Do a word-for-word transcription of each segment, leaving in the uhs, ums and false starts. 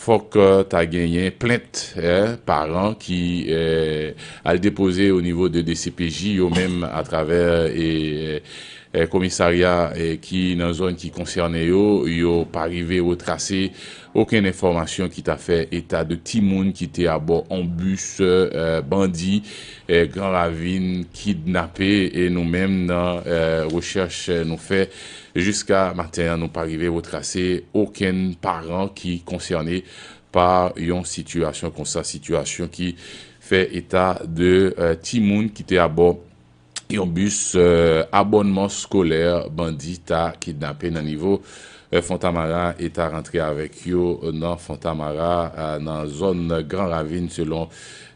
fòk ta genyen plent paran ki al depoze o nivo de D C P J yo menm atravè komisarya ki nan zòn ki konsène yo, yo pa rive retrase okenn enfòmasyon ki ta fè eta de timoun ki te abò on bis bandi Gran Ravin kidnape. E nou menm nan rechèch nou fè jiska maten an, nou pa rive retrase okenn paran ki konsène pa yon sitiyasyon konsa, sitiyasyon ki fè eta de timoun ki te abò yon bis abònman skolè bandi ta kidnape nan nivo Fontamara e ta rantre avèk yo nan Fontamara nan zòn Gran Ravin, selon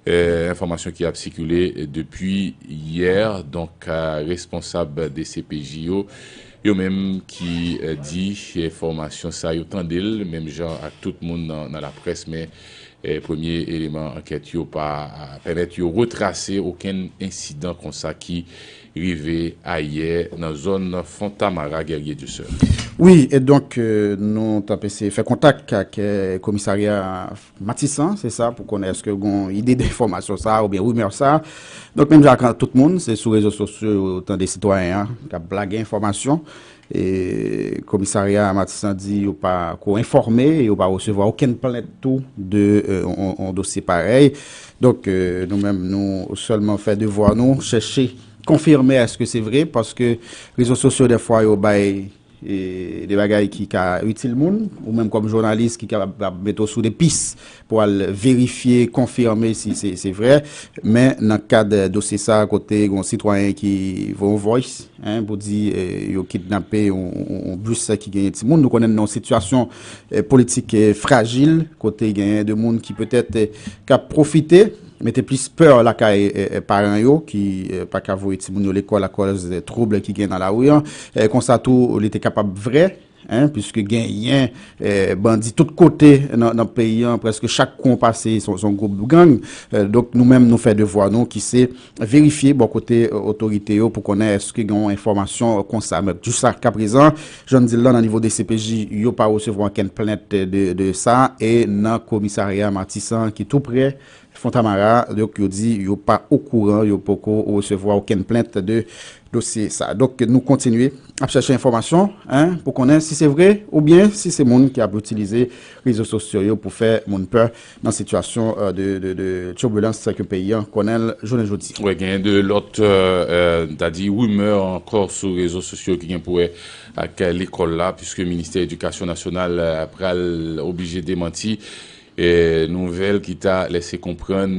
enfòmasyon ki ap sikile depi yè. Donk, responsab D C P J yo, yo menm ki di enfòmasyon sa, yo tande l menm jan ak tout moun nan laprès, men premye eleman ankèt yo pa pèmèt yo retrase okenn ensidan konsa ki rive ayè nan zòn Fontamara, Guerrier Dieuseul. Wi, e donk, nou t ap eseye fè kontak ak komisarya Matisan, se sa, pou konnen èske gen yon ide de enfòmasyon sa oubyen rimè sa. Donk, menm jan ak tout moun, se sou rezo sosyo yo tande sitwayen an k ap lage enfòmasyon. E komisarya Matisan di yo pa ko enfòme, yo pa resevwa okenn plent tou de yon dosye parèy. Donk, nou menm, nou sèlman fè devwa nou, chèche konfime èske se vre, paske rezo sosyo dèfwa yo bay de bagay ki ka itil moun, ou menm kòm jounalis ki kapab mete w sou de pis pou al verifye, konfime si se vre. Men nan kad dosye sa, kote gen yon sitwayen ki voye yon voice, en, pou di yo kidnape yon bis ki genyen timoun. Nou konnen nan yon sitiyasyon politik frajil, kote genyen de moun ki petèt k ap pwofite mete plis pè lakay paran yo ki pa ka voye timoun yo lekòl akòz twoub ki gen nan lari an. Konsa tou, li te kapab vre, en, piske genyen bandi tout kote nan peyi an, prèske chak kwen w pase, se yon gwoup gang. Donk, nou menm, nou fè devwa nou, ki se verifye bò kote otorite yo pou konnen èske gen yon enfòmasyon konsa. Men jiskaprezan, jan m di l lan, nan nivo D C P J, yo pa resevwa okenn plent de sa, e nan komisarya Matisan, ki tou prè Fontamara, donk, yo di yo pa okouran, yo poko resevwa okenn plent de dosye sa. Donk, nou kontinye ap chèche enfòmasyon, en, pou konnen si se vre oubyen si se moun ki ap itilize rezo sosyo yo pou fè moun pè nan sitiyasyon de, de, de tibulans ke peyi an konnen l jounen jodi. Wi, gen de lòt, ta di, rimè ankò sou rezo sosyo ki gen pou wè ak lekòl la, piske Ministè Edikasyon Nasyonal pral oblije demanti nouvèl ki ta lese konprann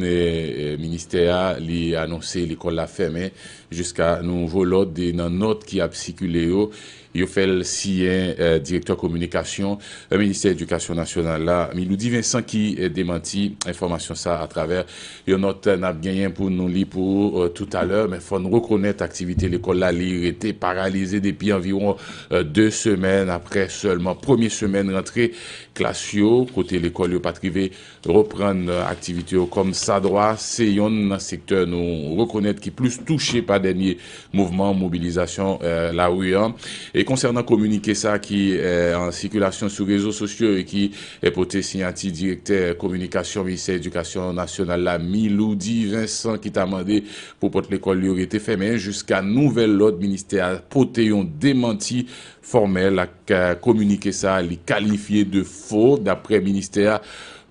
ministè a li anonse lekòl la fèmen jiska nouvo lòd. E nan nòt ki ap sikile yo, yo fè l siyen direktè kominikasyon ministè edikasyon nasyonal la, Miloudy Vincent, ki demanti enfòmasyon sa atravè yon nòt n ap genyen pou nou li pou toutalè. Men fò n rekonèt aktivite lekòl la, li rete paralize depi anviwon de semèn, apre sèlman premye semèn rantre klas yo, kote lekòl yo pa t rive reprann aktivite yo kòm sa dwa. Se yonn nan sektè nou rekonèt ki plis touche pa dènye mouvman mobilizasyon lari an. E konsènan kominike sa ki an sikilasyon sou rezo sosyo e ki pote siyati direktè kominikasyon ministè edikasyon nasyonal la, Miloudy Vincent, ki ta mande pou pòt lekòl yo rete fèmen jiska nouvèl lòd, ministè a pote yon demanti fòmèl ak kominike sa li kalifye de fo. Daprè ministè a,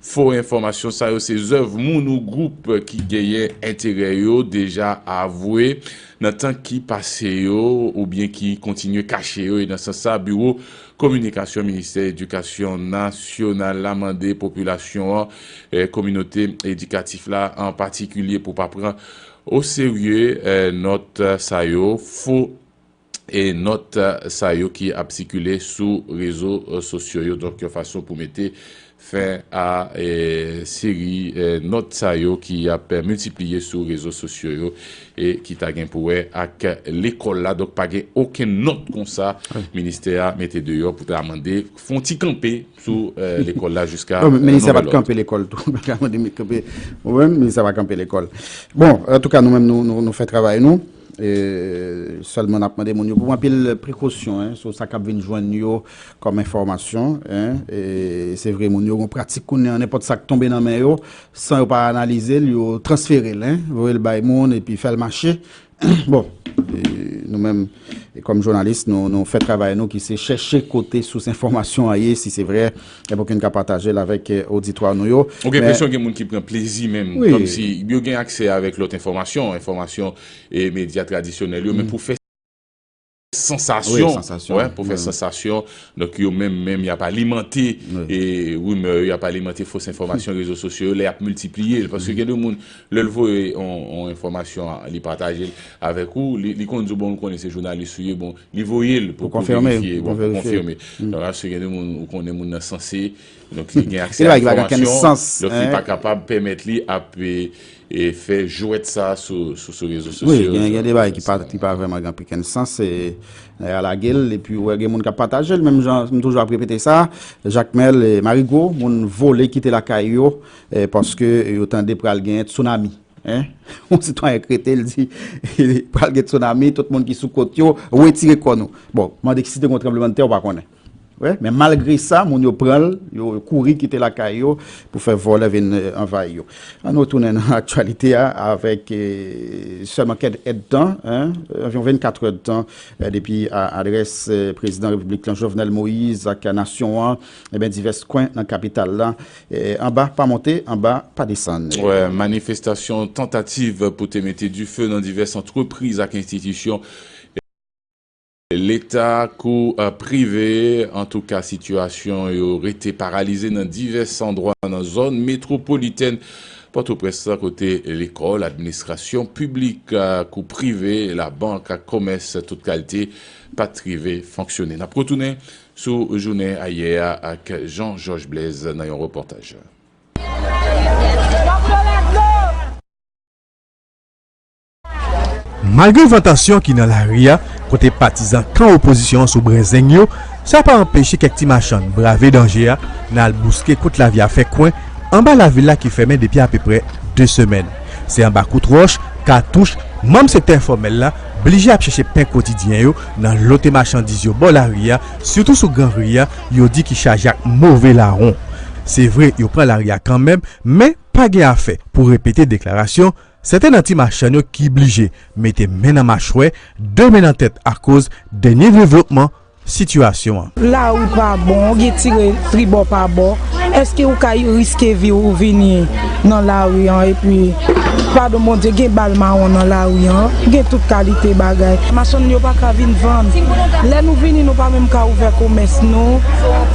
fo enfòmasyon sa yo se zèv moun ou gwoup ki genyen enterè yo deja avwe nan tan ki pase yo oubyen ki kontinye kache yo. E nan sans sa, biwo kominikasyon ministè edikasyon nasyonal la mande popilasyon an, kominote edikatif la an patikilye, pou pa pran oserye nòt sa yo, fo e nòt sa yo ki ap sikile sou rezo sosyo yo. Donk, yon fason pou mete fen a seri nòt sa yo ki ap miltipliye sou rezo sosyo yo e ki ta gen pou wè ak lekòl la. Donk, pa gen okenn nòt konsa ministè a mete deyò pou ta mande fè yon ti kanpe sou lekòl la jiska nouvel lòd. Ministè a pa t kanpe lekòl tou. Ministè a pa kanpe lekòl. Bon, antouka, nou menm, nou fè travay nou. E, sèlman n ap mande moun yo pou pran anpil prekosyon, en, sou sa k ap vin jwenn yo kòm enfòmasyon, en. E, se vre, moun yo gen pratik kounye a, nenpòt sa k tonbe nan men yo, san yo pa analize l, yo transfere l, en, voye l bay moun epi fè l mache. Bon, e, nou menm, e kòm jounalis, nou, nou fè travay nou ki se chèche kote sous enfòmasyon an ye, si se vre, e pou ke n ka pataje l avèk, e, oditwa nou yo. Ou gen enpresyon gen moun ki pran plezi menm, kòmsi yo gen aksè avèk lòt enfòmasyon, enfòmasyon, e, medya tradisyonèl yo, men pou fè sansasyon, wi, sansasyon, wi, pou fè sansasyon. Donk, yo menm, menm, y ap alimante, e, rimè yo, y ap alimante fos enfòmasyon, rezo sosyo yo, lè y ap miltipliye l. Paske gen de moun, lè l voye yon, yon enfòmasyon, li pataje l avèk ou, li, li konn di w, bon, nou konnen se jounalis ou ye, bon, li voye l pou, pou verifye, bon, pou konfime. Donk, paske gen de moun, ou konnen moun nan sanse, donk, li gen aksè a enfòmasyon, donk, li pa kapab pèmèt li ap, e, e fè jwèt sa sou, sou, sou rezo sosyo. Wi, gen, gen de bagay ki pa, ki pa vrèman gen okenn sans, e, e, a lage l, epi ou wè gen moun k ap pataje l, menm jan, m toujou ap repete sa, Jakmèl, e, Marigo, moun vole kite lakay yo, e, paske yo tande pral gen tsunami. En? Yon sitwayen k rete, l di, pral gen tsunami, tout moun ki sou kot yo, retire kò nou. Bon, mande si te gen yon tranblemanntè, ou pa konnen. Wi, men malgre sa, moun yo pran l, yo kouri kite lakay yo pou fè vòlè vin, e, anvayi yo. Ann retounen nan aktyalite a avèk, e, sèlman kèk èdtan, en, anviwon vennkat èdtan, e, depi a, adrès, e, prezidan repiblik lan, Jovenel Moïse, ak nasyon an, ebyen, divès kwen nan kapital la, e, anba pa monte, anba pa desann. Wè, manifestasyon, tantativ pou te mete dife nan divès antrepriz ak enstitisyon Leta kou, e, prive. Antouka, sitiyasyon yo rete paralize nan divès andwa nan zòn metwopolitèn Pòtoprens lan, kote lekòl, administrasyon piblik, e, kou prive, labank ak komès tout kalite pa t rive fonksyone. N ap retounen sou jounen ayè a ak Jean Georges Blaise nan yon repòtaj. Malgre van tansyon ki nan lari a, kote patizan kan opozisyon an sou brenzeng yo, sa pa anpeche kèk ti machann brave danje a, nan al bouske kout lavi a fè kwen anba lavil la ki fèmen depi apeprè de semèn. Se anba kout wòch, katouch, manm sektè enfòmèl la blije ap chèche pen kwotidyen yo nan lote machandiz yo bò lari a, sitou sou gran ri a, yo di ki chaje ak move lawon. Se vre, yo pran lari a kanmenm, men pa gen afè pou repete deklarasyon sèten nan ti machann yo ki blije mete men nan machwè, de men nan tèt akoz dènye devlopman sitiyasyon an. Lari pa bon, gen tire tribò pa bò. Èske ou ka riske vi w vini nan lari an? Epi, padon Bondye, gen bal mawon nan lari an, gen tout kalite bagay. Machann yo pa ka vin vann. Lè nou vini, nou pa menm ka ouvè komès nou.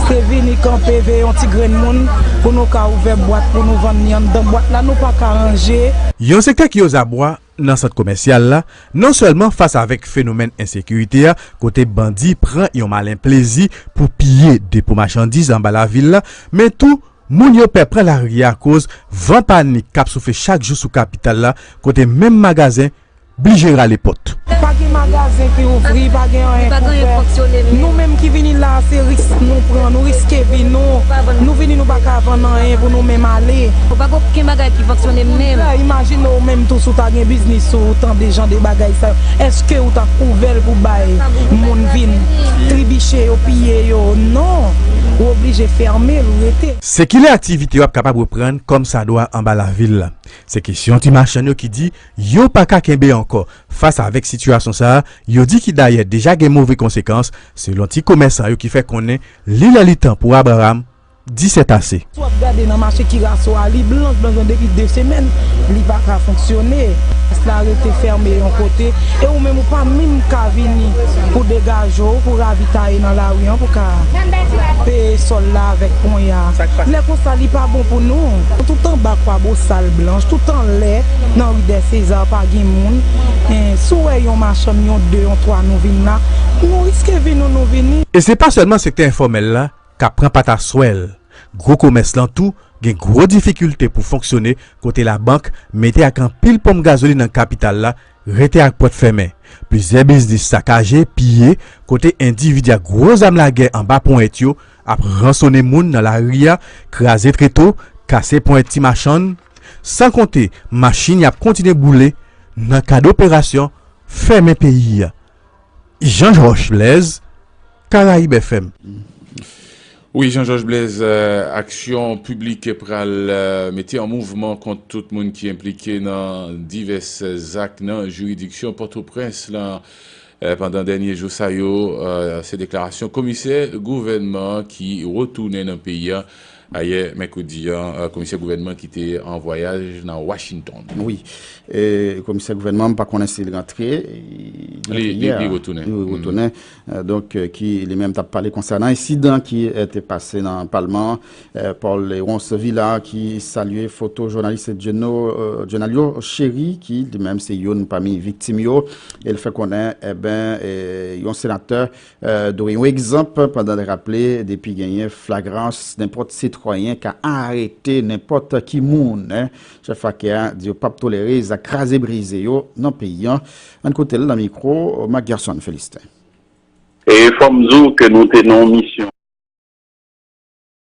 Se vini kanpe, veye yon ti grenn moun pou nou ka ouvè bwat, pou nou vann li anndan bwat la, nou pa ka ranje. Yon sektè ki ozabwa nan sant komèsyal la, non sèlman fas avèk fenomèn ensekirite a, kote bandi pran yon malen plezi pou piye depo machandiz anba lavil la, men tou, moun yo pè pran lari a akoz van panik k ap soufle chak jou sou kapital la, kote menm magazen blije rale pòt. Pa gen magazen ki ouvri, pa gen anyen pou fè. Nou menm ki vini la a, se risk nou pran, nou riske vi nou. Nou vini, nou pa ka vann anyen pou nou menm ale. Ou pa gen okenn bagay ki fonksyone menm. Imajine w menm tou si w ta gen biznis ou tande jan de bagay sa yo. Èske ou t ap ouvè l pou bay moun vin tribiche yo, piye yo? Non. Ou oblije fèmen l, ou rete. Se kilè aktivite yo ap kapab reprann kòmsadwa anba lavil la? Se kesyon ti machann yo ki di yo pa ka kenbe ankò fas avèk sitiyasyon sa a, yo di ki dayè deja gen move konsekans, selon ti komèsan yo ki fè konnen li lè li tan pou Abraram di sètase. Si w ap gade nan mache Kiraso a, li blanch, blanch, blanch depi de semèn, li pa ka fonksyone. Klas la rete fèmen yon kote, e ou menm ou pa menm ka vini pou degaje w, pou ravitaye nan lari an, pou ka peye sòl la avèk ponya. Lè konsa, li pa bon pou nou. Tout anba Kwabosal blanch, tout anlè nan ri dè Seza pa gen moun. En, si w wè yon machann, yon de, yon twa, nou vin la, nou riske vi nou, nou vini. E se pa sèlman sektè enfòmèl la k ap pran pataswèl. Gwo komès lan tou gen gwo difikilte pou fonksyone, kote labank mete ak anpil ponp gazolin nan kapital la rete ak pòt fèmen. Plizyè biznis sakaje, piye, kote endividi ak gwo zam lagè anba ponyèt yo ap ransonnen moun nan lari a, kraze treto, kase ponyèt ti machann, san konte machin y ap kontinye boule nan kad operasyon fèmen peyi a. Jean Georges Blaise, Karayib F M. Wi, Jean Georges Blaise, euh, aksyon piblik pral, euh, mete an mouvman kont tout moun ki enplike nan divès zak nan jiridiksyon Pòtoprens lan, euh, pandan dènye jou sa yo, euh, se deklarasyon komisè gouvènman ki retounen nan peyi a ayè mèkredi an, euh, komisè gouvènman ki te an vwayaj nan Washington. Wi. E, komisè gouvènman, m pa konnen si l rantre, e, nan Li, peyi li, a. Li retounen. Li retounen. E, donk, e, ki li menm t ap pale konsènan ensidan ki, e, te pase nan palman an. E, Paul Léonce Villard ki salye foto jounalis Djeno, e, Djenalyo Chéry, ki li menm se youn pami viktim yo. E l fè konnen, e ben, e, yon senatè e, dwe yon egzanp pandan l raple depi genyen flagrans, nenpòt sitwayen ka arete nenpòt ki moun, en. Chèf pakè a di yo p ap tolere zak kraze brize yo nan peyi an. Ann koute l nan mikwo Marc Gerson Felistin. E fò m di w ke nou te nan yon misyon.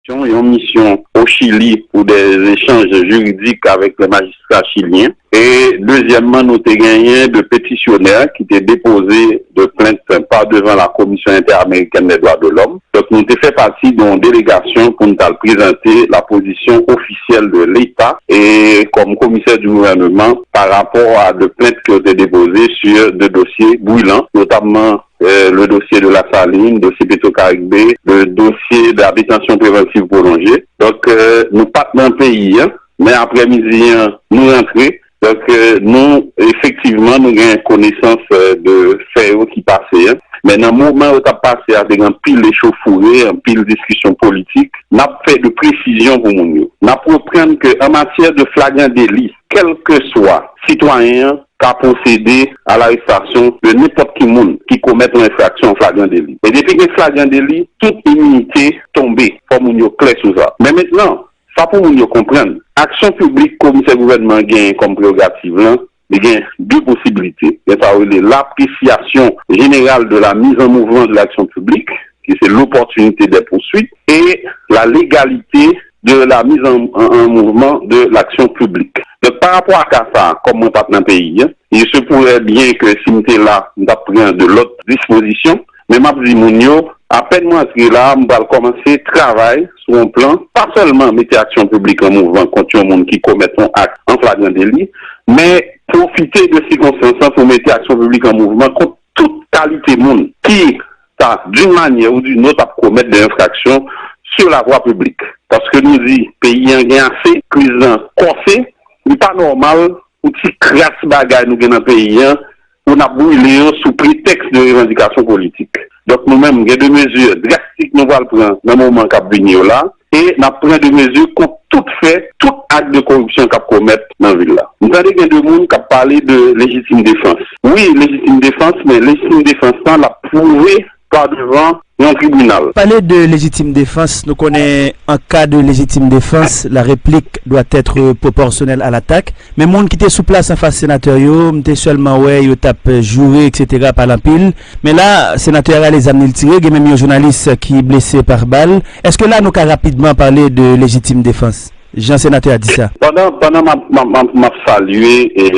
Yon misyon o Chili pou des échanges juridiques avec les magistrats chiliens. E dezyèmman, nou te genyen de petisyonè ki te depoze de plent pa devan la Commission Interaméricaine des Droits de l'Homme. Donk, nou te fè pati de yon delegasyon pou n t al prezante la pozisyon ofisyèl de Leta e kòm komisè di gouvèneman pa rapò a de plent ke yo te depoze sur de dosye brilan, notamman euh, le dossier de la Saline, dossier Petro-Caribe, le dossier de la détention préventive prolongée. Donk, euh, nou pa t nan peyi an, men aprèmidi an, nou rantre. Donk, euh, nou, efektivman, nou gen konesans, euh, de fè yo ki pase an. Men nan moman yo t ap pase a, te gen anpil echofoure, anpil diskisyon politik. N ap fè de presizyon pou moun yo. N ap reprann ke an matyè de flagran deli, kèlkeswa sitwayen an ka pwosede a larestasyon de nenpòt ki moun ki komèt yon enfraksyon an flagran deli. E depi gen flagran deli, tout iminite tonbe. Fò moun yo klè sou sa. Men mentnan, sa pou moun yo konprann, aksyon piblik komisè gouvènman an genyen kòm prerogativ lan, li gen de posibilite. Gen sa yo rele l'appréciation générale de la mise en mouvement de l'action publique, ki se l'opportunité des poursuites, et la légalité de la mise en, en, en mouvement de l'action publique. Donk, pa rapò a ka sa a, kòm mwen pa t nan peyi an, il se pourrait bien que si m te la, m t ap pran de lòt dispozisyon, men m ap di moun yo, apèn mwen antre la, m pral kòmanse travay sou yon plan, pa sèlman mete aksyon piblik an mouvman kont yon moun ki komèt yon ak an flagran deli, men pwofite de sikonstans lan pou mete aksyon piblik an mouvman kont tout kalite moun ki ta, d'une manière ou d'une autre, ap komèt de enfraksyon sur la voie publique. Paske nou di, peyi an gen ase, kriz lan kòse, li pa nòmal pou ti kras bagay nou gen nan peyi an, pou n ap brile yo sou pretèks de revandikasyon politik. Donk, nou menm, gen de mezi drastik nou pral pran nan moman k ap vini yo la, e n ap pran de mezi kont tout fè, tout ak de koripsyon k ap komèt nan vil la. M tande gen de moun k ap pale de lejitim defans. Wi, lejitim defans, men lejitim defans lan, l ap pwouve pa devan yon tribinal. Pale de lejitim defans, nou konnen an ka de lejitim defans, la réplique doit être proportionnelle à l'attaque. Men moun ki te sou plas anfas senatè yo, m te sèlman wè yo t ap joure, et cetera, pale anpil. Men la, senatè a rale zam li, l tire, gen menm yon jounalis ki blese pa bal. Èske la nou ka rapidman pale de lejitim defans, jan senatè a di sa? Pandan, pandan m ap, m ap, m ap, m ap salye e,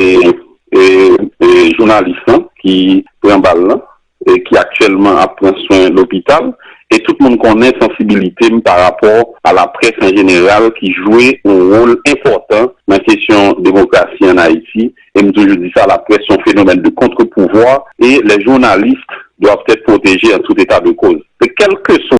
e, e jounalis lan ki pran bal lan, e ki aktyèlman ap pran swen lopital, e tout moun konnen sansibilite m pa rapò a laprès an jeneral ki jwe yon wòl enpòtan nan kesyon demokrasi ann Ayiti, e m toujou di sa, laprès se yon fenomèn de contre-pouvoir, et les journalistes doivent être protégés en tout état de cause. Men kèlkeswa